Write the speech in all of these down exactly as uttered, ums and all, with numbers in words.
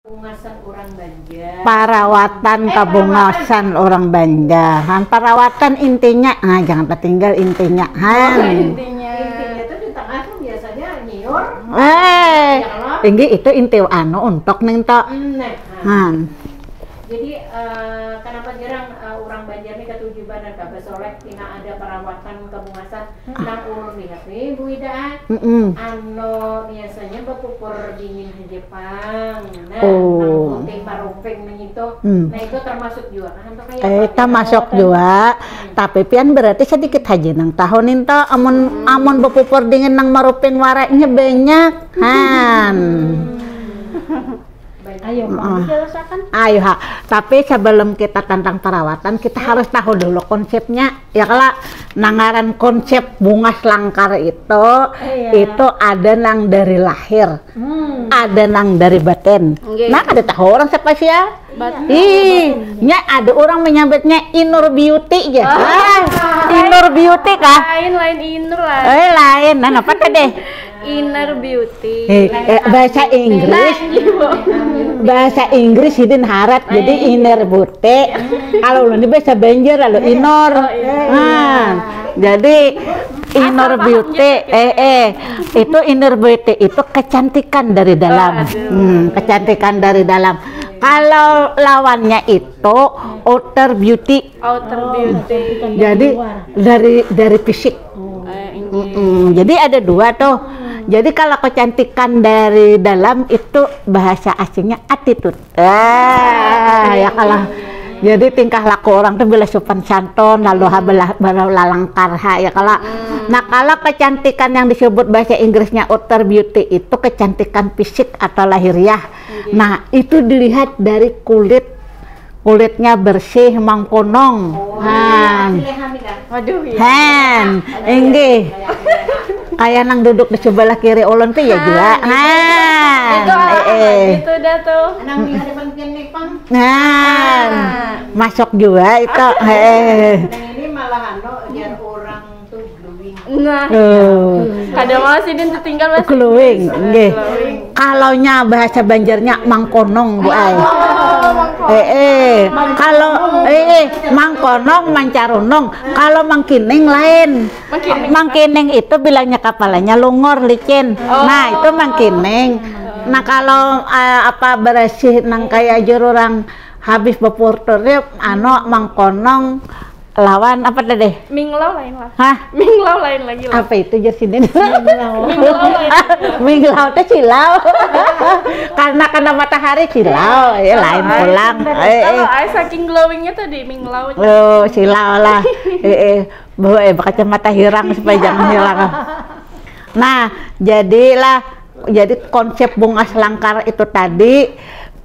Bungasan orang Banjar. Parawatan kabungasan orang Banjar. Han, parawatan intinya, nah, jangan tertinggal intinya, Han. Intinya Intinya tuh di tengah tuh biasanya nyiur. Eh, tinggi itu inti anu untuk neng to. Hmm, nah, nah. Han. Jadi eh, kenapa jarang eh, orang Banjar nih katuju banar kah basolek tina ada parawatan kabungasan nang ulun lihat nih Bu Ida ah. Mm-mm. Anu biasanya bapupur dingin aja pang. Nah, Oh. nang putih maruping nang itu. Hmm. Nah, itu termasuk juga kan atau kayak Eh, apa? termasuk juga. Tapi pian berarti sedikit haja nang tahu nih to. Amun amun bepupur dingin nang maruping waranya banyak. Han. Banyak. Ayo, Ah. Bang, jelasakan. Ayo ha, tapi sebelum kita tentang perawatan kita harus tahu dulu konsepnya ya kala. Nangaran konsep bungas langkar itu Iya. itu ada nang dari lahir, Hmm. ada nang dari batin. Nggih. Nah, kada tahu orang siapa sih ya. Batin. Ih, nya ada orang menyebutnya inner beauty ya. Ah, inner beauty kah? Lain lain inner lah. Eh, lain. Nah, apa tadi? Inner beauty. Eh, eh, bahasa Inggris. Bahasa Inggris hidin harat jadi inner beauty. Kalau ulun ini bahasa Banjar lalu inner. Nah, jadi inner beauty eh eh itu inner beauty itu kecantikan dari dalam. Hmm, kecantikan dari dalam. Kalau lawannya itu outer beauty. Outer beauty. Jadi dari dari fisik. Eh, Mm-mm. Jadi ada dua tuh. Jadi kalau kecantikan dari dalam itu bahasa asingnya attitude. Ah, ya kalau jadi tingkah laku orang tuh bila sopan santun lalu ha bela- bela- lalangkar ha ya kalau. Nah, kalau kecantikan yang disebut bahasa Inggrisnya outer beauty itu kecantikan fisik atau lahiriah. Nah, itu dilihat dari kulit kulitnya bersih mangkonong. Han. Lehan nih kan. Waduh ya. Han, inggih. Kayak nang duduk di sebelah kiri ulun tuh ya juga. Han. Itu ah, Eh, eh. Itu dah tuh. Nang di hadapan pian nih pang. Nah, masuk juga itu. Heh. Nang ini malah anu biar orang tuh glowing. Nah, Tuh. kada mau sih din tertinggal mas. Glowing, nggih. Kalaunya bahasa Banjarnya mangkonong, Bu ai. Eh, eh, kalau eh, eh, mangkonong, mancarunung, kalau mangkining lain. Mangkining itu bilangnya kapalanya lungor, licin. Nah, itu mangkining. Nah, kalau eh, apa bersih nang kayak jururang habis bepurtur dia anu mangkonong lawan apa tadi? Minglau lain lah. Hah? Minglau lain lagi lah. Apa itu jar sini? Minglau lain. Minglau teh silau. Karena kena matahari silau, ya lain pulang. Eh, eh. Kalau ai saking glowingnya tadi minglau. Oh, silau lah. Eh, eh. Bawa eh kacamata hirang supaya jangan hilang. Nah, jadilah jadi konsep bungas langkar itu tadi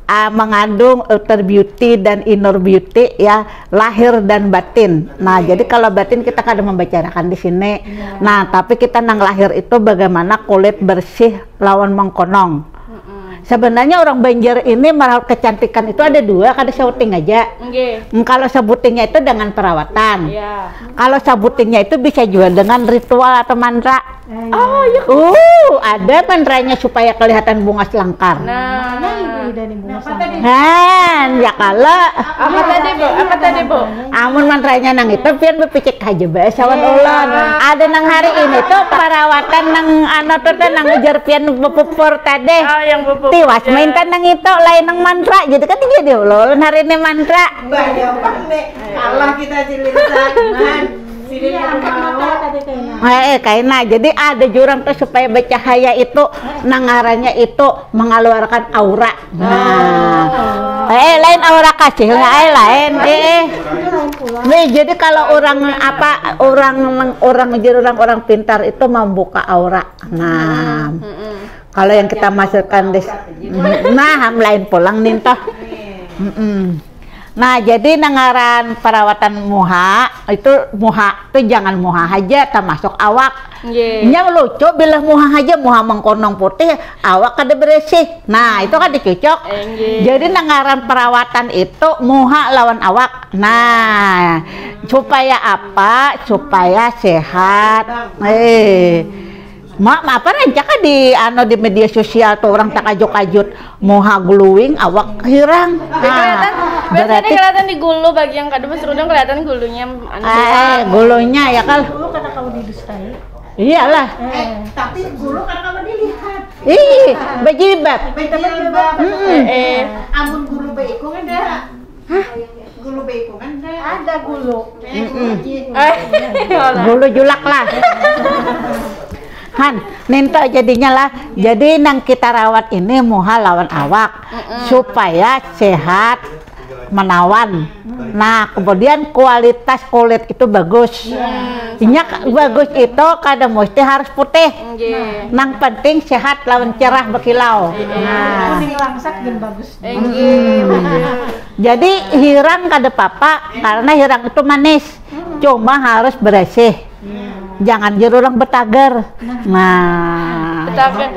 ah, mengandung outer beauty dan inner beauty ya, lahir dan batin. Nah, jadi kalau batin kita kada membicarakan di sini. Nah, tapi kita nang lahir itu bagaimana kulit bersih lawan mengkonong. Sebenarnya orang Banjar ini meraup kecantikan itu ada dua, kada shouting aja. Nggih. Kalau sebutingnya itu dengan perawatan. Ya. Kalau sebutingnya itu bisa juga dengan ritual atau mantra. Oh, ya. Uh, ada mantranya supaya kelihatan bungas langkar. Nah. Nah, ini udah nih bungas langkar. Han, ya kala. Apa tadi, Bu? Apa tadi, Bu? Amun mantranya nang itu pian bepicik aja bahasa wan ulun. Ada nang hari ini tuh perawatan nang anu tuh teh nang ujar pian bepupur tadi. Oh, yang pupuk. Tiwas main kan nang itu lain nang mantra jadi kan jadi ulun hari ini mantra. Banyak banget nih. Kalah kita cilin saman. Cilin Iya, aku angkat mata mau. tadi kayaknya. Eh, kaina. Jadi ada jurang tuh supaya bercahaya itu nang ngarannya itu mengeluarkan aura. Nah. Eh, lain aura kasih lah, eh, lain. Eh, eh. Nih, jadi kalau orang apa orang orang jurang orang pintar itu membuka aura. Nah, kalau yang kita masukkan di nah ham lain pulang nih toh. Mm-mm. Nah, jadi nangaran perawatan muha itu muha tuh jangan muha aja termasuk awak. Nggih. Nya lucu bila muha aja muha mengkonong putih, awak kada bersih. Nah, itu kan dicocok. Eh, nggih. Jadi nangaran perawatan itu muha lawan awak. Nah, supaya apa? Supaya sehat. Eh. Ma, ma apa rancak di anu di media sosial tuh orang takajut-kajut muha glowing awak hirang. Nah, kelihatan, biasanya berarti kelihatan di gulu bagian kada pas rudung kelihatan gulunya anu. Eh, gulunya ya kal. Gulu kada kawa didustai. Iyalah. Eh, tapi gulu kada kawa dilihat. Ih, bejilbab. Bejilbab. Eh, eh. Amun gulu beiku kada. Hah? Gulu beiku kan ada. Ada gulu. Eh, gulu. Gulu julak lah. Han, ninto jadinya lah. Jadi nang kita rawat ini muha lawan awak supaya sehat menawan. Nah, kemudian kualitas kulit itu bagus. Inya bagus itu kada mesti harus putih. Nang penting sehat lawan cerah berkilau. Nah, kuning langsat dan bagus. Jadi hirang kada papa karena hirang itu manis. Cuma harus beresih. Jangan jer orang betagar. Nah. Betagar.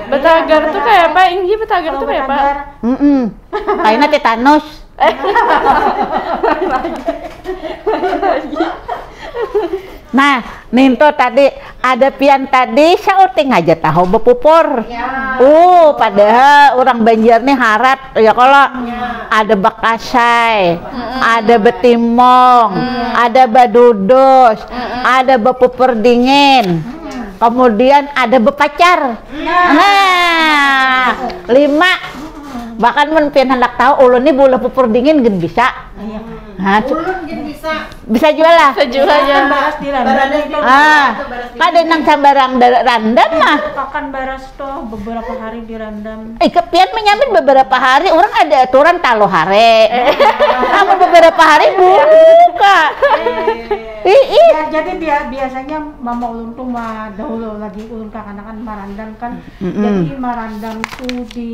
Betagar tuh kayak apa? Inggi betagar tuh kayak apa? Mm-mm. Kaina tetanus. Nah, ninto tadi ada pian tadi sauting aja tahu bepupur. Ya. Uh, padahal orang Banjar nih harat ya kalau ya. Ada bakasai, hmm. Ada betimong, hmm. Ada badudus, hmm. Ada bepupur dingin. Hmm. Kemudian ada bepacar. Ya. Nah, lima. Bahkan mun pian hendak tahu ulun nih boleh pupur dingin gin bisa. Ya. Nah, ulun gin bisa. Bisa jual lah. Bisa jual ya. Baras di randam. Ah, kada nang sambarang randam mah. Pakan baras toh beberapa hari di randam. Eh, kepian menyambut beberapa hari, orang ada aturan talo hari. Eh. Kamu beberapa hari buka. Eh. Ih, ih. Ya, jadi dia biasanya mama ulun tuh mah dahulu lagi ulun kakanakan marandam kan. Mm -mm. Jadi marandam tuh di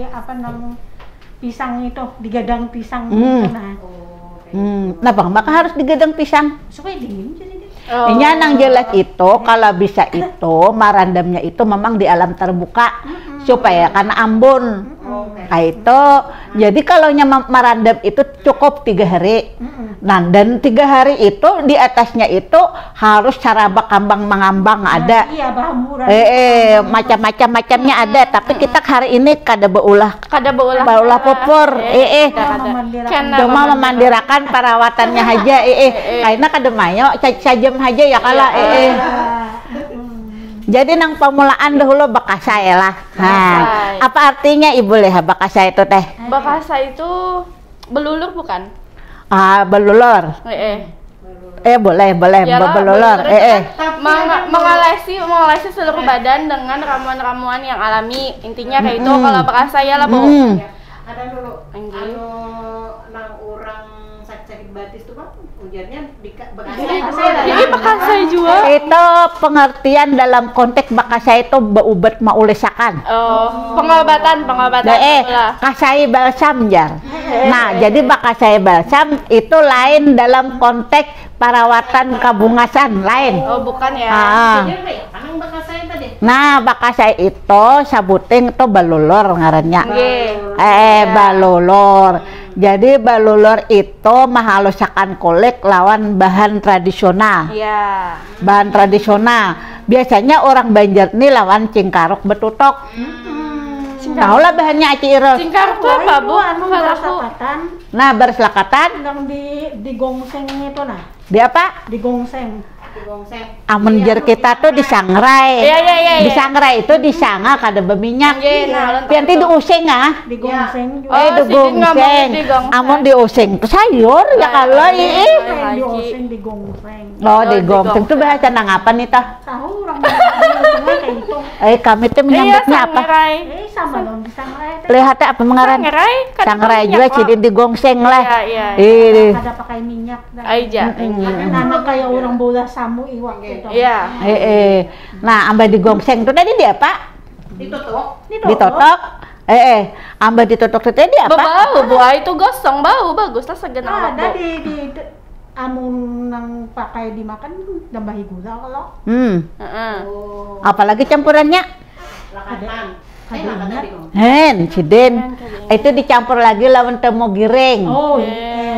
apa namanya? Pisang itu digadang pisang hmm. Gitu nah. Hmm. Nah, bang, maka harus digadang pisang supaya dingin jadi. Oh. Inya nang jelas itu kalau bisa itu marandamnya itu memang di alam terbuka hmm. Supaya karena ambon. Hmm. Nah, itu jadi kalau nya marandam itu cukup tiga hari. Hmm. Nah, dan tiga hari itu di atasnya itu harus sarabak kambang mangambang nah, ada. Iya, eh, eh, macam-macam macamnya hmm. Ada, tapi kita hari ini kada beulah Kada beulah. Beulah pupur. Eh, eh. Cuma memandirakan parawatannya aja, eh, eh. Karena kada mayo sajam aja ya kala, eh, eh. Jadi nang pamulaan dahulu bakasai lah. Nah, apa artinya Ibu Leha bakasai itu teh? Bakasai itu belulur bukan? Ah, belulur. Eh, eh. Eh boleh boleh ya, belulur eh eh mengalasi mengalasi seluruh badan dengan ramuan-ramuan yang alami intinya kayak itu kalau bakasai lah bu mm. Ada dulu anu nang orang sakit-sakit batis tuh bang ujarnya di bakasai jadi bakasai juga itu pengertian dalam konteks bakasai itu beubat maulesakan oh pengobatan pengobatan eh eh kasai balsam jar nah jadi bakasai balsam itu lain dalam konteks perawatan kabungasan lain. Oh, bukan ya. Ah. Nah, bakasai itu sabuting itu balulur ngarannya. Okay. Eh, balulur. Jadi balulur itu mahalusakan kulit lawan bahan tradisional. Iya. Bahan tradisional. Biasanya orang Banjar nih lawan cingkaruk betutok. Hmm. Tahu lah bahannya Aci Irul. Cingkaruk itu apa, Bu? Anu, Nah, berselakatan. Nang di di gongseng itu nah. Di apa? Di gongseng. Di gongseng. Amun iya, jer kita tuh disangrai. Iya, iya, iya, iya. Disangrai itu disanga kada berminyak. Iya, nah, pian ti diuseng ah. Di gongseng juga. Eh, oh, di gongseng. Amun diuseng tuh sayur ya kalau ini. Di gongseng, di gongseng. Oh, di gongseng tuh bahasa nang apa nih tah? Tahu orang kayak itu. Eh, kami tuh menyambutnya apa? Eh, sama dong. Lihat apa mengaran? Sangrai, kan sangrai juga jadi digongseng lah. Iya, iya. Iya. Ada pakai minyak dah. Aja. Mm -mm. Nama kayak orang bola samu iwak gitu. Iya. Eh, eh. Nah, ambah digongseng tuh tadi dia apa? Ditotok. Ditotok. Eh, eh. Ambah ditotok tuh tadi apa? Bau, buah itu gosong bau bagus lah segenap. Nah, ada di, di amun nang pakai dimakan tambahi gula kalau. Hmm. Uh -uh. Oh. Apalagi campurannya? Lakatan. Hen, sidin. Itu dicampur lagi lawan temu giring. Oh, iya.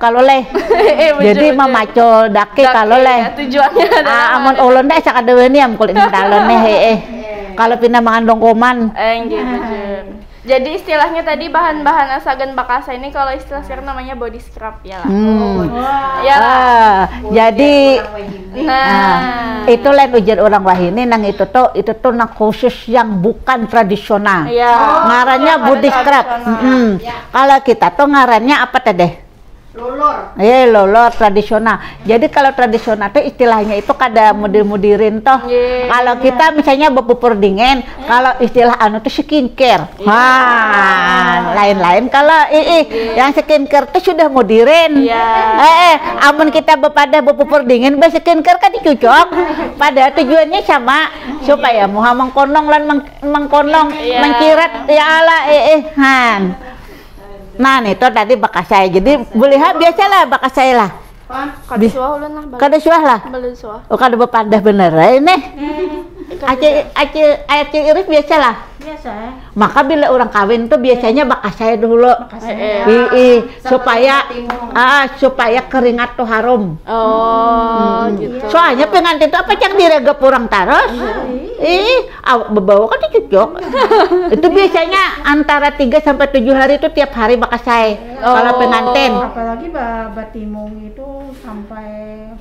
kalau leh. Eh, bujur, jadi bujur. Mamacul daki kalau leh. Ya, tujuannya adalah ah, amun ulun dah sakada wani am kulit hintalu nih, eh, eh. Kalau pina mangan dongkoman. Eh, enggak, bujur. Jadi istilahnya tadi bahan-bahan asagan bakasa ini kalau istilah sekarang namanya body scrub ya lah. Hmm. Ya lah. Ah, jadi nah, nah, itu lain ujar orang wahini nang itu tuh itu tuh nang khusus yang bukan tradisional. Ya. Ngarannya body scrub. Mm-mm. Ya. Kalau kita tuh ngarannya apa tadi? Lolor. Eh, lolor tradisional. Jadi kalau tradisional tuh istilahnya itu kada mudir-mudirin toh. Iya. Kalau kita misalnya bepupur dingin, kalau istilah anu tuh skincare. Iya. Wah, lain-lain kalau ih, ih, yang skincare tuh sudah mudirin. Iya. Eh, eh, amun kita bepadah bepupur dingin, be skincare kan dicucok. Padahal tujuannya sama supaya muha mengkonong lan meng- mengkonong, iya, mencirat ya Allah, eh, eh, han. Nah, nih tuh tadi bakasai. Jadi boleh ha biasa lah bakasai lah. Kada suah ulun lah. Kada suah lah. Belum suah. Oh, kada bepadah bener eh, ini. Aci aci aci iris biasa lah. Biasa. Maka bila orang kawin tuh biasanya bakasai dulu. Bakasai. Eh, eh. Ii, supaya ah supaya keringat tuh harum. Oh, hmm, gitu. Soalnya pengantin tuh apa yang diregep orang taros? Ih, awak bebawa kan dicucuk. Itu biasanya antara tiga sampai tujuh hari itu tiap hari bakasai. Oh. Kalau pengantin. Apalagi ba batimung itu sampai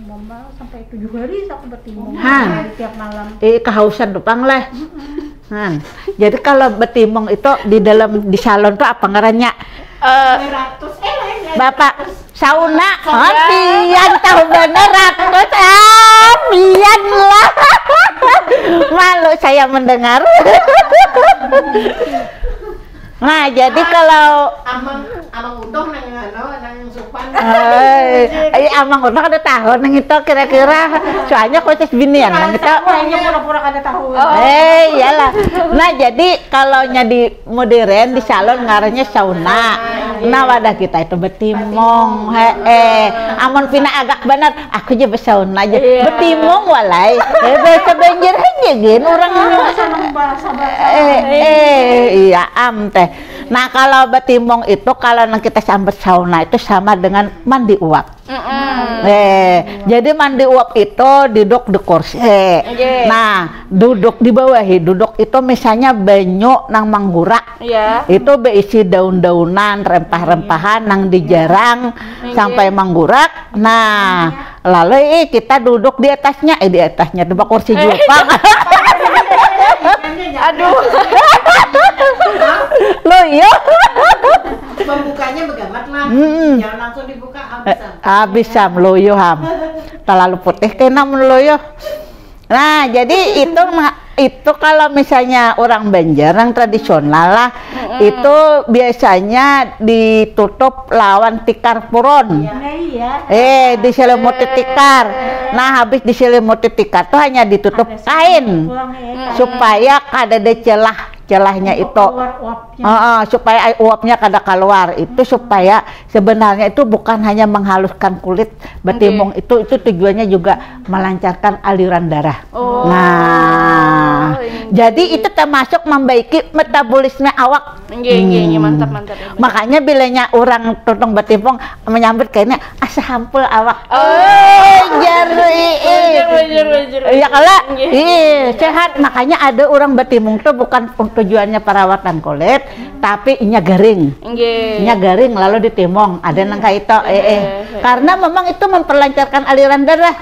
mama sampai tujuh hari aku batimung. Hah. Tiap malam. Eh, kehausan tuh pang lah. Han. Jadi kalau batimung itu di dalam di salon tuh apa ngarannya? Eh, Bapak sauna. Oh, pian tahu bener ratus. Ah, pian lah. Malu saya mendengar. Nah, jadi kalau amang amang utuh nang anu nang supan. Eh, amang utuh kada tahu nang itu kira-kira. Soalnya khusus binian nang itu. Kayaknya pura-pura kada tahu. Eh, iyalah. Nah, jadi kalau nyadi modern di salon ngarannya sauna. Nah, wadah kita itu betimong. Heeh. Amun pina agak benar, aku aja bersauna aja. Iya. Betimong walai. Eh, bahasa Banjar aja gin orang. Bahasa bahasa. Eh, eh, iya am teh. Nah, kalau betimong itu kalau nang kita sambat sauna itu sama dengan mandi uap. Mm-mm. Eh, jadi mandi uap itu duduk di kursi. Nggih. Nah, duduk di bawah, duduk itu misalnya banyu nang manggurak. Iya. Itu berisi daun-daunan, rempah-rempahan nang dijarang nggih, sampai manggurak. Nah, lalu eh, kita duduk di atasnya, eh di atasnya tuh kursi jupang. Aduh. Lo iya. Membukanya begamat lah. Mm-mm. Jangan langsung dibuka. Eh, habis sam loyo ham. Terlalu putih kena mun loyo. Nah, jadi itu ma- Itu kalau misalnya orang Banjar yang tradisional lah, itu biasanya ditutup lawan tikar puron. Nah, iya. Eh, diselimuti tikar. Nah, habis diselimuti tikar tuh hanya ditutup kain Pulang ya. Supaya kada ada celah, celahnya itu. Keluar uapnya. Heeh, supaya ai- uapnya kada keluar itu supaya sebenarnya itu bukan hanya menghaluskan kulit, batimung itu itu tujuannya juga melancarkan aliran darah. Oh. Nah, Iya. Jadi itu termasuk membaiki metabolisme awak. Nggih, nggih, nggih, mantap, mantap. Iya, benar. Makanya bilanya orang tuntung batimung menyambut kayaknya asa hampul awak. Oh. Jar, ih, ih. Wajar, wajar, wajar. Iya kalau Nggih. Ih, sehat. Makanya ada orang batimung tuh bukan tujuannya perawatan kulit, tapi inya garing. Nggih. Inya garing lalu ditimung. Ada nang kayak itu, eh, eh. Iya. Karena memang itu memperlancarkan aliran darah.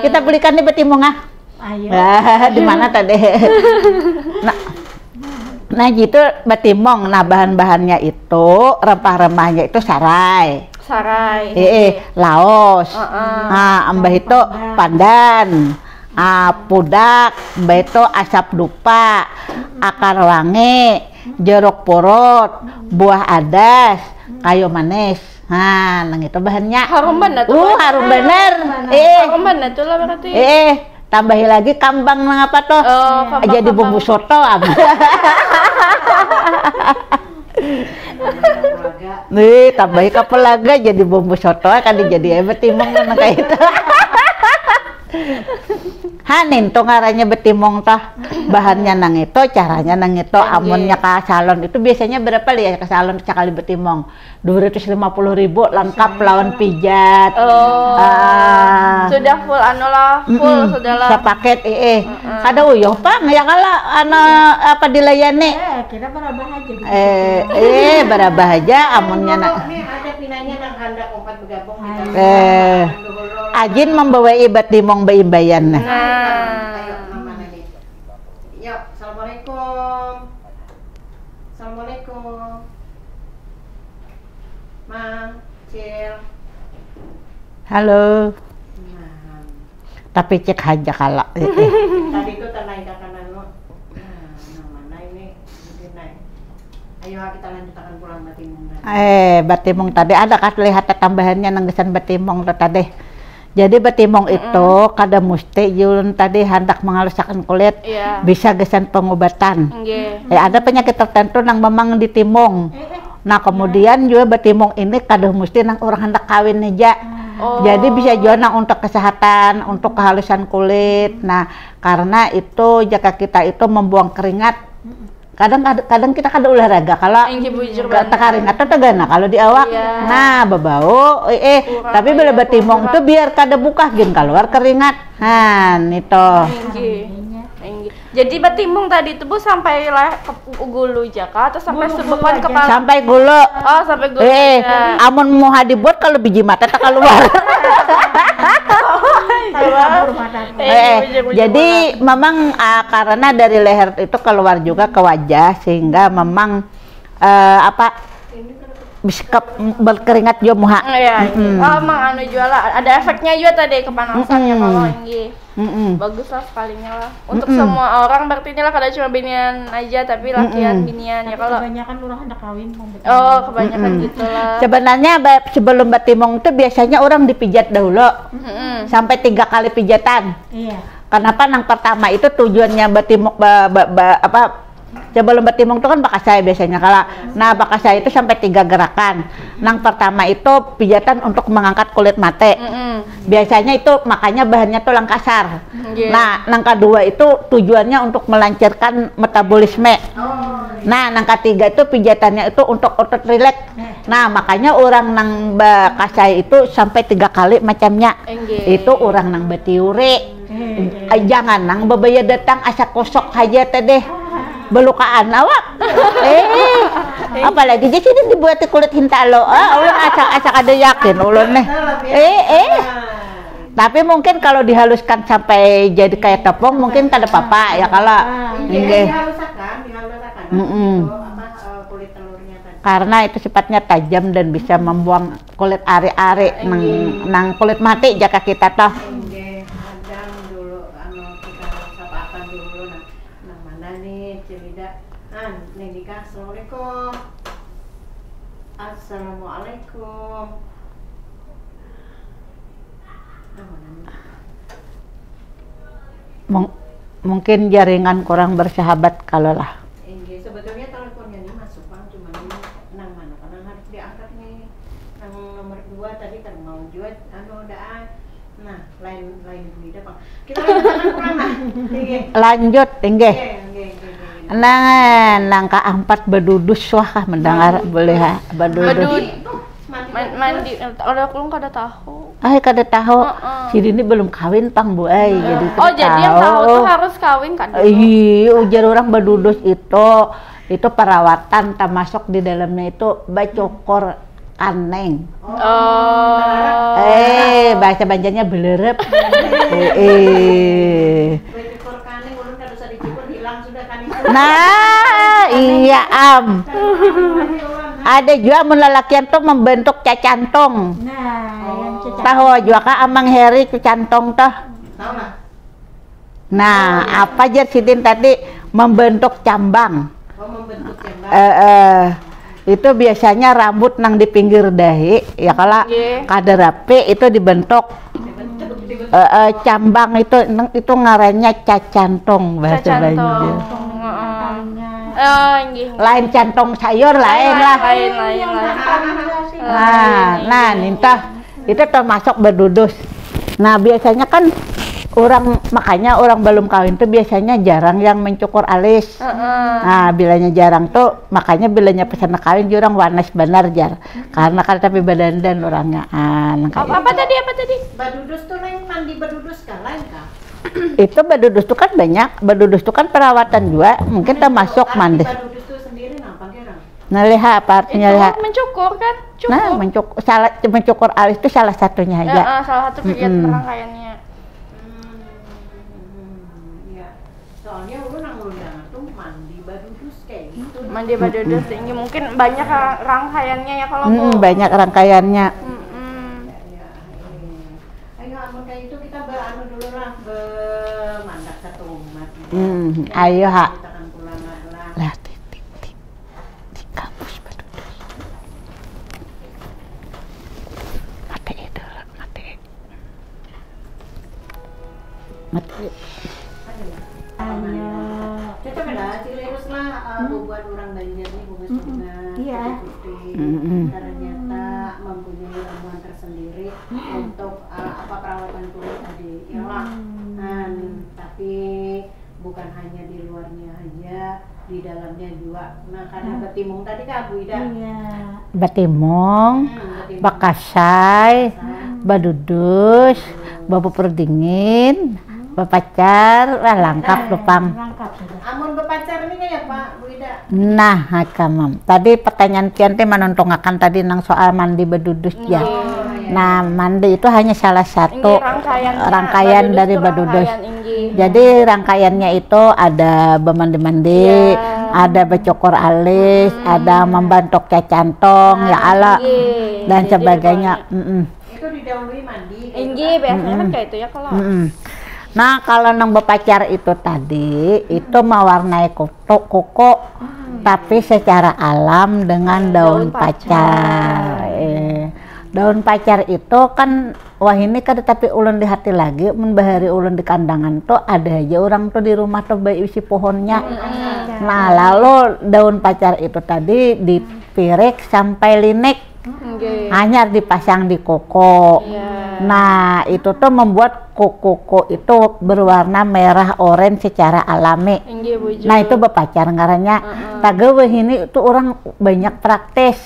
Kita belikan nih batimung ah. Ayo. Nah, di mana tadi? Nah, nah gitu batimung. Nah, bahan-bahannya itu, rempah-rempahnya itu sarai. Sarai. Eh, eh, laos. Heeh. Nah, embah itu pandan. Ah, pudak, embah itu asap dupa, akar wangi, jeruk purut, buah adas, kayu manis. Nah, nang itu bahannya. Harum banget tuh. Uh, harum bener. Eh, Harum banget tuh lah berarti. eh, tambahi lagi kambang nang apa tuh? Oh, kambang, Jadi kambang. Bumbu soto am. Nih, tambahi kapelaga jadi bumbu soto kan jadi eh batimung nang kayak itu. Hanin tuh ngarannya batimung toh. Bahannya nang itu, caranya nang itu. Amunnya ke salon itu biasanya berapa li ya ke salon sekali batimung? Dua ratus lima puluh ribu lengkap lawan pijat. Oh. Ah. Sudah full anu lah, full Mm-mm. sudah lah. Sepaket, eh, eh. Kada uyuh pang ya kalau anu apa dilayani. Eh, kita berabah aja gitu. Eh, eh berabah aja amunnya nak. Ini ada pinanya nang handak umpat bergabung di Eh, Ajin membawai batimung baimbayan nah. Nah. Ayo, Mama Nani. Yuk, assalamualaikum. Assalamualaikum. Mang, Cil. Halo. Nah, Tapi cek aja kalau. tadi itu ternaik akan anu. Nah, yang mana ini? Ini naik. Ayo kita lanjutakan pulang batimung tadi. Eh, batimung tadi ada kah lihat tambahannya nang gasan batimung tuh tadi. Jadi batimung itu kada mesti Yun tadi handak mengalusakan kulit, Iya. Bisa gasan pengobatan. Nggih. Eh, ada penyakit tertentu nang memang ditimung. Nah, kemudian juga batimung ini kada mesti nang orang hendak kawin aja. Oh. Jadi bisa juga nang untuk kesehatan, untuk kehalusan kulit. Nah, karena itu jika kita itu membuang keringat, kadang kadang kita kada olahraga kalau Inggih, bujur nggak banget. Keringat tuh tegana kalau di awak. Iya. Nah, bebau, eh, eh, Kurang tapi bila aja, batimung kurang. Tuh biar kada bukah gin keluar keringat. Han, itu. Inggih. Inggih. Jadi batimung tadi itu Bu sampai lah ke gulu jaka atau sampai Gulu, sebekon gulu aja. Kepala? Sampai gulu. Oh, sampai gulu. Eh, Aja. Amun muha dibuat kalau biji mata tak keluar. Kalau kabur mata. Eh, Eh, bujur, bujur jadi banget. memang ah, karena dari leher itu keluar juga ke wajah sehingga memang eh, apa bisa ke- berkeringat juga muha. Iya. Oh, emang anu jual lah. Ada efeknya juga tadi kepanasan ya Mm-mm. kalau inggih. Mm-mm. Bagus lah sekalinya lah. Untuk semua orang berarti inilah kada cuma binian aja tapi lakian binian ya kalau. Kebanyakan orang hendak kawin mau betul. Oh, kebanyakan gitu lah. Sebenarnya ba- sebelum batimung itu biasanya orang dipijat dahulu Mm-mm. sampai tiga kali pijatan. Iya. Kenapa nang pertama itu tujuannya batimung ba, ba, ba- apa sebelum batimung itu kan bakasai biasanya kalau nah bakasai itu sampai tiga gerakan. Nang pertama itu pijatan untuk mengangkat kulit mate. Mm-mm. Biasanya itu makanya bahannya tulang kasar. Nggih. Nah, nang kedua itu tujuannya untuk melancarkan metabolisme. Nah, nang ketiga itu pijatannya itu untuk otot rileks. Nah, makanya orang nang bakasai itu sampai tiga kali macamnya. Nggih. Itu orang nang batiuri. Eh, jangan nang babaya datang asa kosok aja teh deh. Belukaan awak. Eh, apalagi jadi sini dibuat kulit hintalo. Ah, ulun asa asa kada yakin ulun nih. Eh, eh. Tapi mungkin kalau dihaluskan sampai jadi kayak tepung mungkin kada apa-apa ya kalau. Iya, Nggih. Dihalusakan, dihalusakan. Mm-mm. Itu apa eh, kulit telurnya tadi. Karena itu sifatnya tajam dan bisa membuang kulit ari-ari nang nang kulit mati jaka kita toh. Nggih, hadang dulu anu kita sapa-apa dulu nah. Nah nih, Cilida. Ah, Neng Nika, assalamualaikum. Assalamualaikum. Nah, mana nih? Mung- mungkin jaringan kurang bersahabat kalau lah. Inggih, sebetulnya teleponnya ini masuk, Bang, cuman ini nang mana kan nang harus diangkat nih. Nang nomor dua tadi kan mau juga anu dah. Nah, lain lain Bu Ida, Bang. Kita lanjutkan pulang lah. Inggih. Lanjut, inggih. Inggih, inggih, inggih, inggih. Nah, nang keempat bedudus wah kah mendengar boleh ha, bedudus. Bedudus. Itu mandi Man- bedudus. mandi, kalau aku kada tahu. Ay, kada tahu. Heeh. Jadi ini belum kawin pang bu ay. Jadi Oh, jadi yang tahu tuh harus kawin kan dulu. Iya, ujar orang bedudus itu itu perawatan termasuk di dalamnya itu bacukur kaneng. Oh. Eh, bahasa Banjarnya belerep. Eh, eh. Bacukur kaneng, ulun kada usah dicukur, hilang sudah kaneng. Nah, iya am. Kaneng ulun, nah. Ada juga mun lalakian tuh membentuk cacantung. Nah, yang cecak. Tahu juga kah Amang Heri cacantong tuh? Tahu lah. Nah, apa jar sidin tadi membentuk cambang. Oh, membentuk cambang. Eh, eh, itu biasanya rambut nang di pinggir dahi, ya kalau Nggih. kada rapi itu dibentuk. Dibentuk, dibentuk. Eh, eh, cambang itu neng- itu ngarannya cacantong bahasa Cacantong. Banjar. Heeh. Eh, nggih. Lain cantong sayur lain lah. Lain, lain, lain. Nah, nah, nintah itu termasuk bedudus. Nah, biasanya kan orang makanya orang belum kawin tuh biasanya jarang yang mencukur alis. Heeh. Nah, bilanya jarang tuh makanya bilanya pesan kawin jurang wanas benar jar. Karena kan tapi badandan orangnya. Ah, nang kayak Apa, apa tadi? Apa tadi? Badudus tuh lain mandi badudus kah? Lain kah? Itu badudus tuh kan banyak, badudus tuh kan perawatan juga, mungkin termasuk Arti mandi. Badudus tuh sendiri napa gerang? Nah, lihat apa artinya Itu lihat. mencukur kan? Cukur. Nah, mencukur salah mencukur alis itu salah satunya Ya, aja. eh, salah satu kegiatan Mm-mm. rangkaiannya. Hmm, ya. Soalnya ulun nang ulun dengar tuh mandi badudus kayak gitu. Mandi badudus tinggi mungkin banyak ra- rangkaiannya ya kalau Mm-mm, Bu. banyak rangkaiannya. Mm-mm. Ya, ya, iya. Ayo amun kayak itu kita beranu dulu lah, bemandak satu umat. Hmm, ayo ha. Kita akan pulang lah. Lah, di, di, di, di kampus badudus. Mati dulu, mati. Mati. Ayo. Cocok lah, cilirus lah, uh, bubuhan orang Banjar nih, bungas-bungas, Iya. putih-putih. Mm-mm. Ternyata mempunyai ramuan tersendiri untuk uh, apa perawatan kulit tadi, ya lah. Nah, tapi bukan hanya di luarnya aja, di dalamnya juga. Nah, karena betimung tadi kak Bu Ida. Iya. Batimung, Hmm, betimung. bakasai, badudus, bapupur dingin, bapacar, wah lengkap tu pang. Lengkap sudah. Amun bepacar ini kayak apa Bu Ida? Nah, hai kamam. Tadi pertanyaan pian teh manuntungakan tadi nang soal mandi badudus ya. Oh, iya. Nah, mandi itu hanya salah satu Inggih, rangkaiannya. rangkaian Badudus dari tuh badudus. Rangkaian, inggih. Jadi rangkaiannya itu ada bamandi-mandi, Iya. ada bacukur alis, ada membantuk cacantong, ya Allah, Inggih. dan Jadi sebagainya. rangkaiannya. Mm-mm. Itu didahului mandi. Kayak Inggih, biasanya kan kayak itu ya kalau. Mm-mm. Nah, kalau nang bepacar itu tadi itu mewarnai kutu, kuku, tapi secara alam dengan daun, Daun pacar. Pacar. Eh, daun pacar itu kan wah ini kada tapi ulun di hati lagi, mun bahari ulun di kandangan tuh ada aja orang tuh di rumah tuh baisi pohonnya. Nah, lalu daun pacar itu tadi dipirik sampai linik. Inggih. Hanyar dipasang di kuku. Iya. Nah, itu tuh membuat kukuku itu berwarna merah orange secara alami. Inggih, bujur. Nah, itu bepacar ngarannya. Taga wahini itu orang banyak praktis,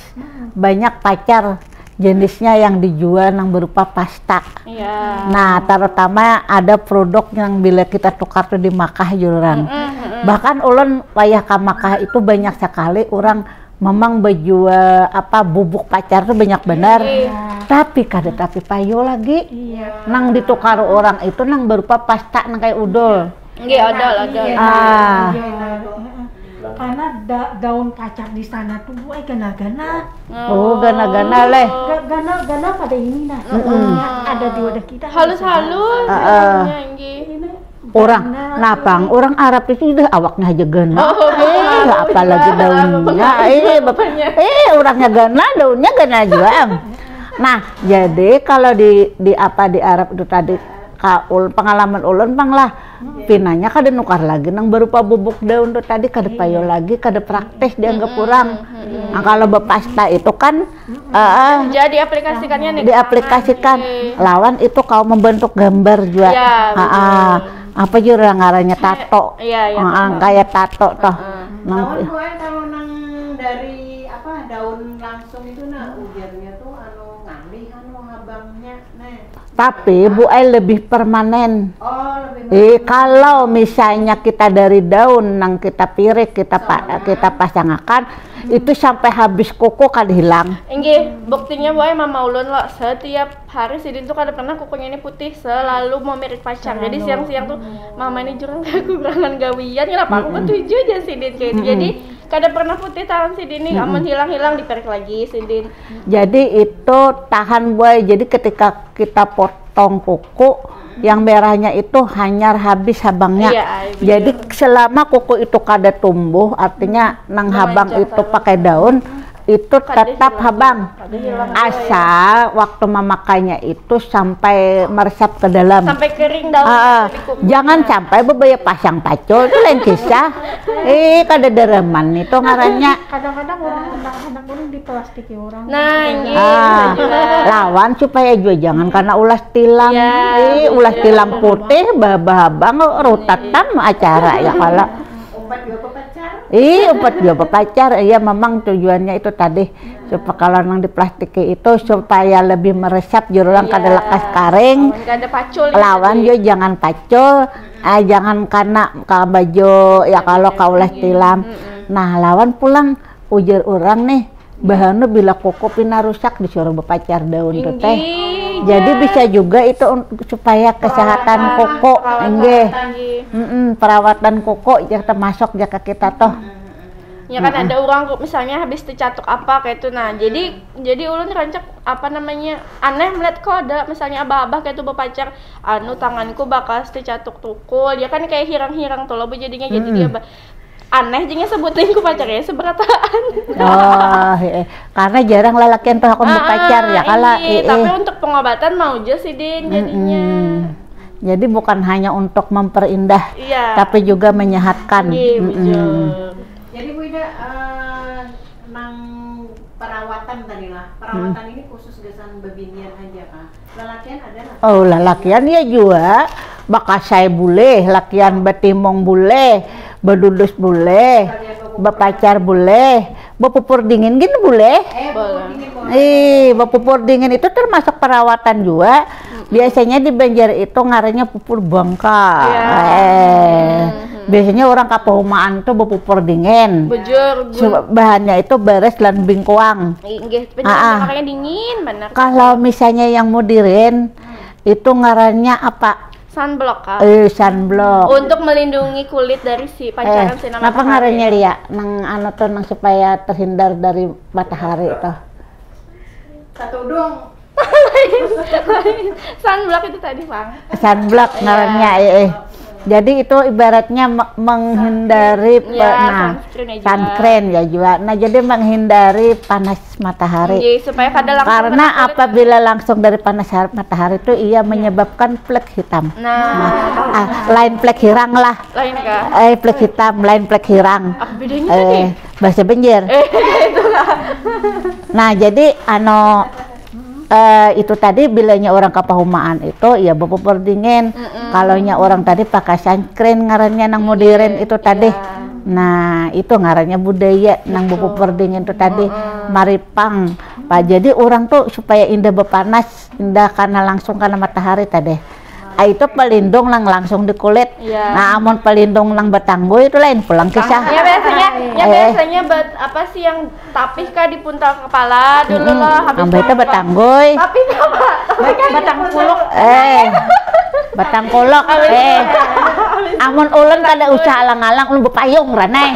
banyak pacar jenisnya yang dijual yang berupa pasta. Iya. Nah, terutama ada produk yang bila kita tukar tuh di Makkah jurang. Bahkan ulun wayah ke Makkah itu banyak sekali orang memang bejual apa bubuk pacar tuh banyak benar. Iya. Tapi kada tapi payu lagi. Iya. Nang ditukar orang itu nang berupa pasta nang kayak udol. Inggih, odol, odol. Ah. Iya. Karena da- daun pacar di sana tuh buai gana-gana. Oh, gana-gana leh. Ga- Gana-gana pada ini nah. Ada di wadah kita. Halus-halus. Heeh. Iya, inggih. Ini Orang, nah pang, orang Arab itu dah awaknya aja ganal. Oh, eh, apalagi daunnya. Eh, bap- eh, orangnya ganal, daunnya ganal juga. Nah, jadi kalau di di apa di Arab itu tadi kaul pengalaman ulun pang lah. Pinanya kada nukar lagi nang berupa bubuk daun tuh tadi kada payo lagi, kada praktis dianggap orang. Nah, kalau bepasta itu kan eh, eh, Jadi aplikasikannya nih. Diaplikasikan lawan itu kau membentuk gambar juga. Ya, Ah, ah. Apa juga ngarannya tato. Iya, iya, Ah, ah, kayak tato toh. Nang- Lawan gue kalau nang dari apa daun langsung itu nah ujarnya tuh anu ngalih anu habangnya nah. Tapi Bu Ai lebih permanen. Oh lebih Eh, kalau misalnya kita dari daun nang kita pirik kita pa- kita pasangakan itu sampai habis kuku kada hilang. Inggih, buktinya boy mama ulun lo setiap hari sidin tuh kada pernah kukunya ini putih selalu mau mirik pacar. Jadi siang-siang tuh mama ini jurang kekurangan gawian kenapa aku ketuju aja sidin kayak itu. Jadi kada pernah putih tangan sidin nih, amun hilang-hilang dipirik lagi sidin. Jadi itu tahan boy. Jadi ketika kita potong kuku yang merahnya itu hanyar habis habangnya. Iya, ai, bener. Jadi selama kuku itu kada tumbuh, artinya nang habang itu pakai daun itu tetap habang. Asal waktu memakainya itu sampai meresap ke dalam. Sampai kering daun Ah, ah. di kuku. Jangan sampai bebaya pasang pacul itu lain kisah. Eh, kada dereman itu ngarannya. Kadang-kadang orang anak-anak orang diplastiki orang. Nah, iya. Ah, lawan supaya juga jangan karena ulas tilam. Ya, Ih, ulas tilam putih, babah abang rutat tam acara ya kalau. Umpat juga pepacar. Ih, umpat juga pepacar. Iya, memang tujuannya itu tadi supaya kalau nang diplastiki itu supaya lebih meresap jururang kada lekas karing. Kada pacul. Lawan juga jangan pacul, ah, jangan kana ka baju ya kalau ka ulas tilam. Nah, lawan pulang ujar orang nih, bahanu bila kuku pina rusak disuruh bepacar daun tuh teh. Jadi bisa juga itu un- supaya kesehatan kuku, enggih. Mm-mm, perawatan kuku ya termasuk jaka kita tuh. Ya kan ada orang kok misalnya habis tercatuk apa kayak itu nah jadi jadi ulun rancak apa namanya aneh melihat kok ada misalnya abah-abah kayak itu berpacar anu tanganku bakas tercatuk tukul ya kan kayak hirang-hirang tuh loh Bu, jadinya jadi dia ba- aneh jadinya sebutin ku pacarnya seberataan. Oh, heeh. Karena jarang lalakian tuh aku berpacar ya kala. Iya, tapi untuk pengobatan mau aja sih din jadinya. Jadi bukan hanya untuk memperindah, Iya. Tapi juga menyehatkan. Iya, Mm-mm. bujur. Jadi Bu Ida, eh, nang perawatan tadi lah. Perawatan ini khusus gasan bebinian aja kah? Lalakian ada lah. Oh, lalakian ya jua. Bakasai boleh, lakian betimung boleh, bedudus boleh, bepacar boleh, bepupur dingin gin boleh. Eh, Bu, ini Bu. Ih, bepupur dingin itu termasuk perawatan juga. Biasanya di Banjar itu ngarannya pupur bangka. Eh, biasanya orang kapahumaan tuh bepupur dingin. Bujur. Su- Bahannya itu beres dan bingkuang. Inggih, Ah, ah. Makanya dingin benar. Kalau misalnya yang mudirin itu ngarannya apa? Sunblock kah? Eh, sunblock. Untuk melindungi kulit dari si Eh, pancaran sinar kenapa matahari. Ngarannya Lia? Nang anu tuh nang supaya terhindar dari matahari itu. Satu dong. Sunblock itu tadi, Bang. Sunblock ngarannya, eh, eh. Jadi itu ibaratnya me- menghindari pe- Ya, nah, sunscreen ya juga. Sunscreen ya juga. Nah, jadi menghindari panas matahari. Jadi supaya kada langsung Karena kena kulit. Apabila langsung dari panas har- matahari itu ia menyebabkan flek hitam. Nah, Ah, lain flek hirang lah. Lain kah? Eh, flek hitam, lain flek hirang. Apa bedanya Eh, tadi? Bahasa Banjar. Nah, jadi anu eh, itu tadi bilanya orang kapahumaan itu ya bepupur dingin. Kalaunya orang tadi pakai sunscreen ngarannya nang modern itu tadi. Nah, itu ngarannya budaya nang bepupur dingin itu tadi. Maripang. Pak, jadi orang tuh supaya indah bepanas, indah karena langsung karena matahari tadi. Ah, itu pelindung nang langsung di kulit. Iya. Nah, amun pelindung nang betanggui itu lain pulang kisah. Ya biasanya, ya Eh. biasanya buat apa sih yang tapih kah di puntal kepala dulu lah habis Ambil itu makan. Betanggui. Tapi apa? Tapi kan Batang puluk. Eh, Batangkuluk. Eh, amun ulun kada usah alang-alang, ulun bepayung ranai.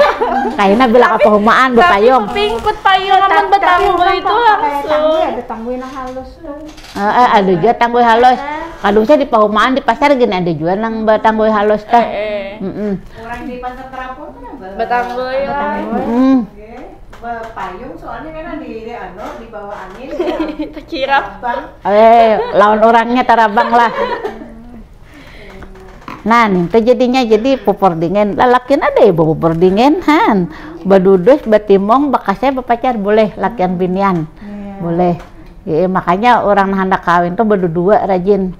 Kaina bila kapahumaan bepayung. Tapi pingkut payung amun batangguy itu langsung. Ada tangguy nang halus tuh. Eh, eh, ada juga tangguy halus. Kada usah di pahumaan, di pasar gini ada juga nang batangguy halus tah. Eh, Mm-mm. Orang di pasar terapung kan ada. Batangguy lah. Mm-mm. Oke. Bepayung soalnya kan di di anu di bawah angin. Terkirap. Bang. Eh, lawan orangnya tarabang lah. Nah, nintu jadinya jadi pupur dingin. Lalakian ada ya pupur dingin, han. Badudus, batimung, bakasai, bapacar boleh lakian binian. Boleh. Iya, makanya orang handak kawin tuh berdua rajin.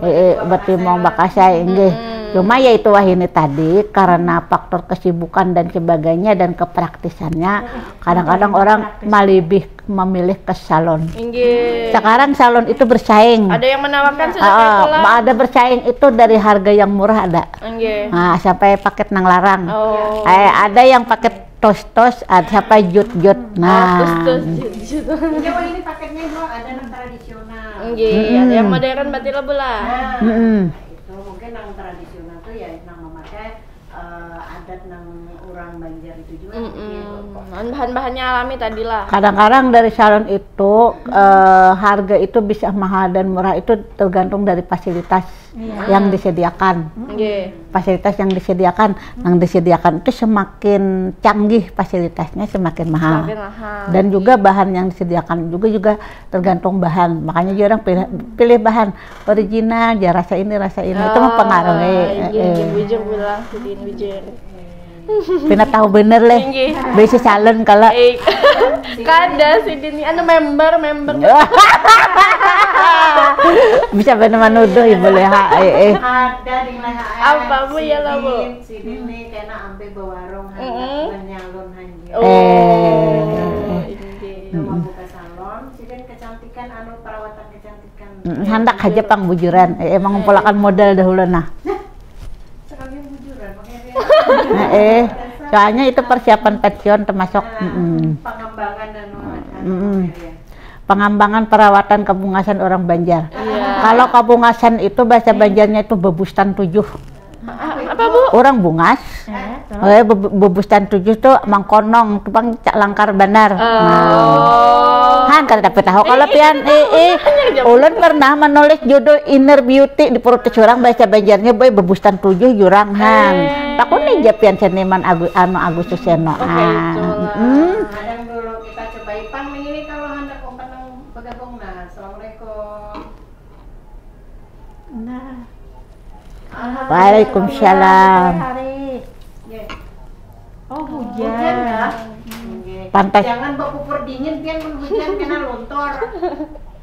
Iya, batimung bakasai inggih. Cuma ya itu wahini tadi karena faktor kesibukan dan sebagainya dan kepraktisannya, kadang-kadang orang malibih memilih ke salon. Inggih. Sekarang salon itu bersaing. Ada yang menawarkan sudah Ah, kayak pulang. Ada bersaing itu dari harga yang murah ada. Inggih. Nah, sampai paket nang larang. Oh. Eh, ada yang paket tos-tos, ada sampai jut-jut. Nah, Terus terus gitu. Ini wah ini paketnya dua ada yang tradisional. Inggih, ada yang modern berarti lah bula. Nah, mm-mm. Itu mungkin yang tradisional tuh ya yang memakai eh, adat nang orang Banjar itu juga. Mm-mm. Bahan-bahannya alami tadi lah. Kadang-kadang dari salon itu eh, harga itu bisa mahal dan murah itu tergantung dari fasilitas yang disediakan. Inggih. Fasilitas yang disediakan, yang disediakan itu semakin canggih fasilitasnya semakin mahal. Makin mahal. Dan juga bahan yang disediakan juga juga tergantung bahan. Makanya juga orang pilih, pilih bahan original, ya rasa ini rasa ini itu mempengaruhi. Ah, Eh, iya, eh. Bujur bilang sidin bujur. Pina tahu bener leh. Inggih. Bisi salon kalau Eh, kada sidin ni anu member member. Bisa bener menuduh ya boleh ha. Eh, eh. Ada di leha. Apa, Bu, ya lah, Bu? Sidin nih kena ambil bawarung Mm-mm. menyalon hanya. Oh, Eh. Inggih. Itu membuka salon, sidin kecantikan anu perawatan kecantikan. Mm, handak aja pang bujuran. Eh, eh, mengumpulkan modal dahulu nah. Sekalian bujuran pakai dia. Nah, eh, soalnya itu persiapan pensiun termasuk mm-mm. Pengembangan dan Mm-mm. Pengembangan perawatan kebungasan orang Banjar. Kalau kebungasan itu bahasa Banjarnya itu bebustan tujuh. Ah, apa, Bu? Orang bungas. Eh, be- bebustan tujuh tuh mangkonong, tuh pang cak langkar banar. Nah. Han kada tapi tahu kalau pian eh, eh ulun pernah menulis judul Inner Beauty di perut orang bahasa Banjarnya boy bebustan tujuh jurang han. Takuni ja pian seniman Agu, anu Agustus Seno. Oke, Ah, itulah. mm. Kadang dulu kita cobai pang ini kalau hendak open yang bergabung. Nah, assalamualaikum. Nah, Waalaikumsalam. Hari. Ya. Oh, Hujan hujan. Ya. Oke. Pantai. Jangan berpupur dingin pian mun hujan kena luntur.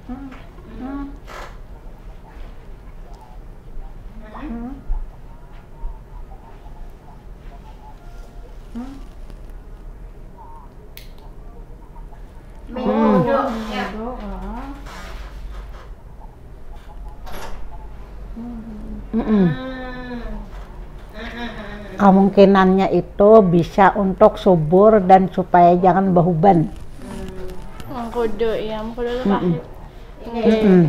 Hmm. Hmm. Minggu ya. Aduh, ah. Mm-mm. Kemungkinannya itu bisa untuk subur dan supaya jangan behuban. Mangkudu ya, mangkudu itu pahit. Mm-mm.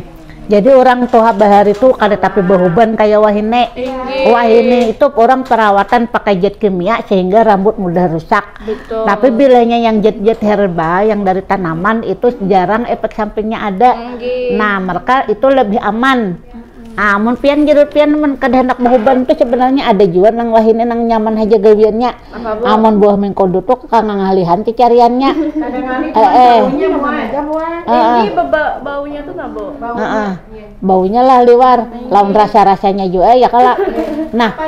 Jadi orang tua bahari itu kada tapi behuban kayak wahini. Inggih. Wahini itu orang perawatan pakai zat kimia sehingga rambut mudah rusak. Betul. Tapi bilanya yang zat-zat herbal yang dari tanaman itu jarang efek sampingnya ada. Inggih. Nah, mereka itu lebih aman. Amun pian jurut pian mun kada hendak behuban tuh sebenarnya ada jua nang wahini nang nyaman aja gawiannya. Apa, Bu? Amun buah mingkodu tuh kangangalihan cicariannya. Kadang kali Eh, eh. baunya muat. Aja buat. Heeh. Ini beba- baunya tuh nabo. Heeh. Baunya lah liwar, lawan rasa-rasanya juga ya kalau. Nah,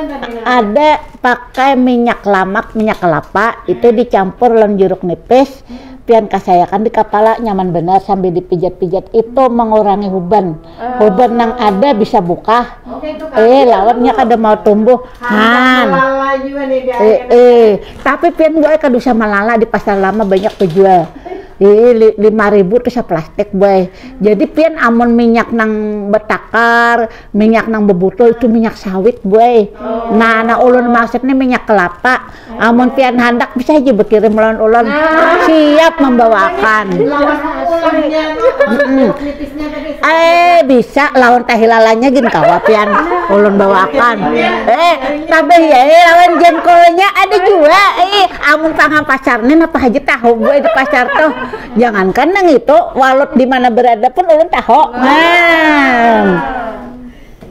ada pakai minyak lamak, minyak kelapa itu dicampur lawan jeruk nipis. Pian kasayakan di kepala nyaman benar sambil dipijat-pijat itu mengurangi huban. Huban nang ada bisa bukah. Oke itu Eh, lawannya kada mau tumbuh. Han. Lala juga nih dia. Eh, eh. Tapi pian gue kada usah malala di pasar lama banyak penjual. Di li- lima ribu tu saplastik, boy. Jadi pian amun minyak nang betakar, minyak nang bebutul itu minyak sawit, boy. Nah, nah ulun maksud ni minyak kelapa. Amun pian handak bisa aja berkirim lawan ulun. Siap membawakan. Lawan ulunnya, Mm-mm. Nipisnya tadi. Eh, bisa lawan tahilalanya gin kawa pian ulun bawakan. Eh, tabeh ya, eh, lawan jengkolnya ada juga. Eh, amun pangam pasar ni napa haja tahu, boy, di pasar tuh. Jangankan nang itu, walut di mana berada pun ulun tahu. Nah.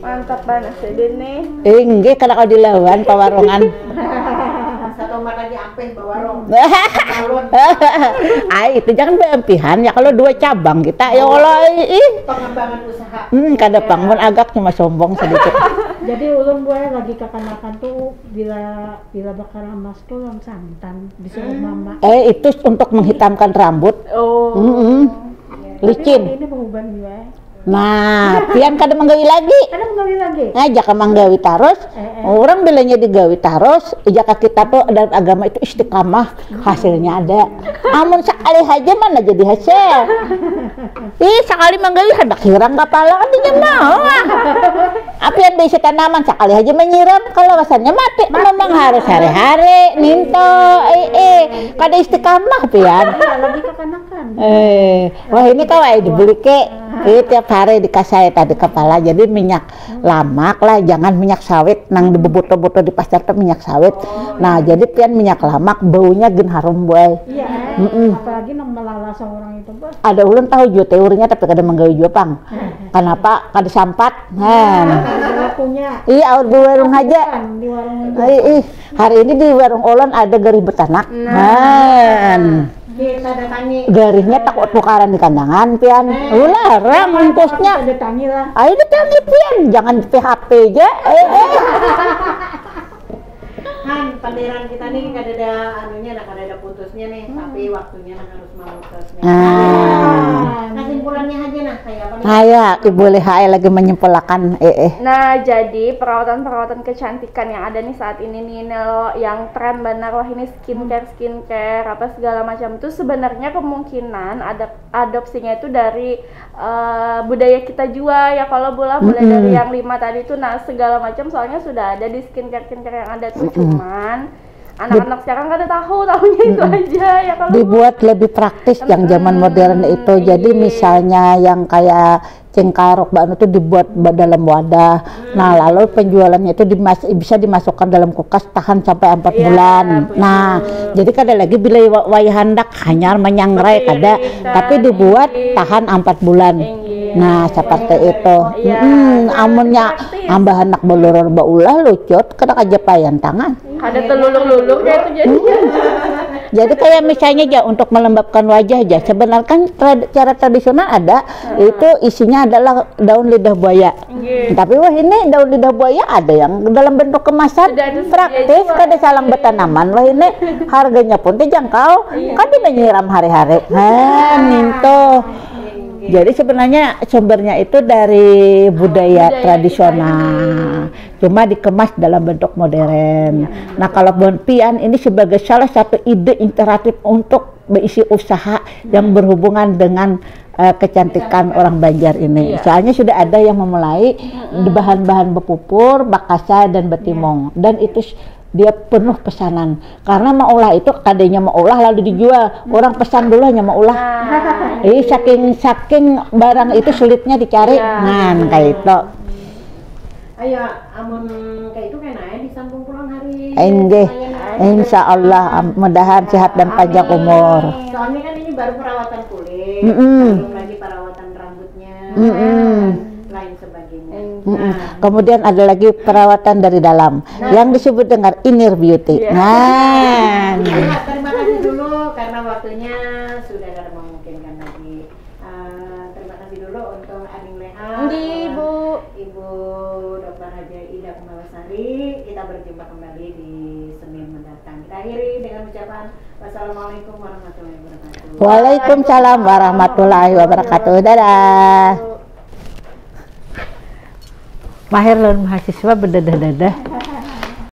Mantap banget sih Din nih. Inggih, kada kau dilawan pawarungan. Satu umat lagi ampih bawarung. Ai, itu jangan beampihan ya, kalau dua cabang kita ya Allah, ih. Pengembangan usaha. Hmm, kada pang, mun agak cuma sombong sedikit. Jadi ulun buai lagi kakanakan tuh bila bila bakaramas tuh lawan santan di suruh mama. Eh, itu untuk menghitamkan rambut. Oh. Mm-mm. Licin. Ini berubah juga. Nah, pian kada menggawi lagi. Ada penggawi lagi. Nah, jaka manggawi tarus, Eh, eh. Orang bilanya digawi tarus, jaka kita tuh dalam agama itu istiqamah, hasilnya ada. Amun sekali aja mana jadi hasil. Ih, sekali manggawi hendak hirang kepala kan dia mau ah. Apian bisi tanaman sekali aja menyiram, kalau wasannya mati. Memang harus hari-hari ninto, eh, eh, kada istiqamah pian. Iya, lagi kakanakan. Eh, wah ini kau ai dibeli ke. Ini tiap hari dikasih tadi kepala, jadi minyak lamak lah, jangan minyak sawit nang di bebuto-buto di pasar tuh minyak sawit. Nah, jadi pian minyak lamak baunya gin harum, boy. Iya. Mm-mm. Apalagi nang melala seorang itu bah. Ada ulun tahu juga teorinya tapi kada menggawi juga pang. Kenapa kada sampat? Nah. Ada punya. Iya, aur di warung aja. Kan di warung itu. Ih, ih, hari ini di warung ulun ada garih betanak. Nah. Kita datangi. Garihnya takut tukaran di kandangan pian. Ulah, orang ungkusnya. Ada tangi lah. Ayo datangi pian, jangan P H P aja. Eh, eh. Han, panderan kita nih kada ada anunya, nah, kada ada putusnya nih, tapi waktunya nah harus memutusnya. Ah. Kesimpulannya aja nah, kayak apa nih? Saya Ibu Lihai lagi menyimpulakan, eh, eh. Nah, jadi perawatan-perawatan kecantikan yang ada nih saat ini nih, Nelo, yang tren benar wah ini skincare, skincare, apa segala macam itu sebenarnya kemungkinan ada adopsinya itu dari eh, budaya kita juga ya kalau boleh mulai dari yang lima tadi itu nah segala macam soalnya sudah ada di skincare skincare yang ada tuh cuman anak-anak sekarang kada tahu tahunya itu aja ya kalau Dibuat lebih praktis yang zaman modern itu. Jadi misalnya yang kayak cengkaruk banu tuh dibuat ba- dalam wadah. Nah, lalu penjualannya itu dimas- bisa dimasukkan dalam kulkas tahan sampai empat bulan. Nah, jadi kada lagi bila wa- wayah handak hanyar menyangrai kada, tapi dibuat tahan empat bulan. Nah, seperti itu. Mm-mm, amunnya ambah anak belurur baulah lucut kada kaja payan tangan. Ada telulur-lulur kayak itu jadi. Jadi kayak misalnya aja untuk melembabkan wajah aja. Sebenarnya kan trad- cara tradisional ada, itu isinya adalah daun lidah buaya. Tapi wah ini daun lidah buaya ada yang dalam bentuk kemasan, praktis, kada salang bertanaman wah ini, harganya pun terjangkau, kan dia menyiram hari-hari. Nah, ninto. Jadi sebenarnya sumbernya itu dari budaya tradisional, cuma dikemas dalam bentuk modern. Nah, kalau buhan pian ini sebagai salah satu ide inspiratif untuk berisi usaha yang berhubungan dengan eh, kecantikan orang Banjar ini. Soalnya sudah ada yang memulai bahan-bahan bepupur, bakasa dan betimong dan itu s- dia penuh pesanan karena maulah itu kadanya maulah lalu dijual orang pesan dulu hanya maulah eh saking saking barang itu sulitnya dicari nah kayak itu Ayo, amun kayak itu kan aja disambung pulang hari. Inggih, insya Allah am- mudahan sehat dan panjang umur. Soalnya kan ini baru perawatan kulit, Mm-mm. belum lagi perawatan rambutnya, Mm-mm. lain sebagainya. Mm-mm. Kemudian ada lagi perawatan dari dalam yang disebut dengan inner beauty. Nah, Ya, terima kasih dulu karena waktunya sudah tidak memungkinkan lagi. Eh, terima kasih dulu untuk Ading Leha, Nggih, Bu. Ibu Doktor Haja Ida Kumalasari. Kita berjumpa kembali di Senin mendatang. Kita akhiri dengan ucapan wassalamualaikum warahmatullahi wabarakatuh. Waalaikumsalam warahmatullahi wabarakatuh. Dadah. Mahir lawan mahasiswa berdadah-dadah.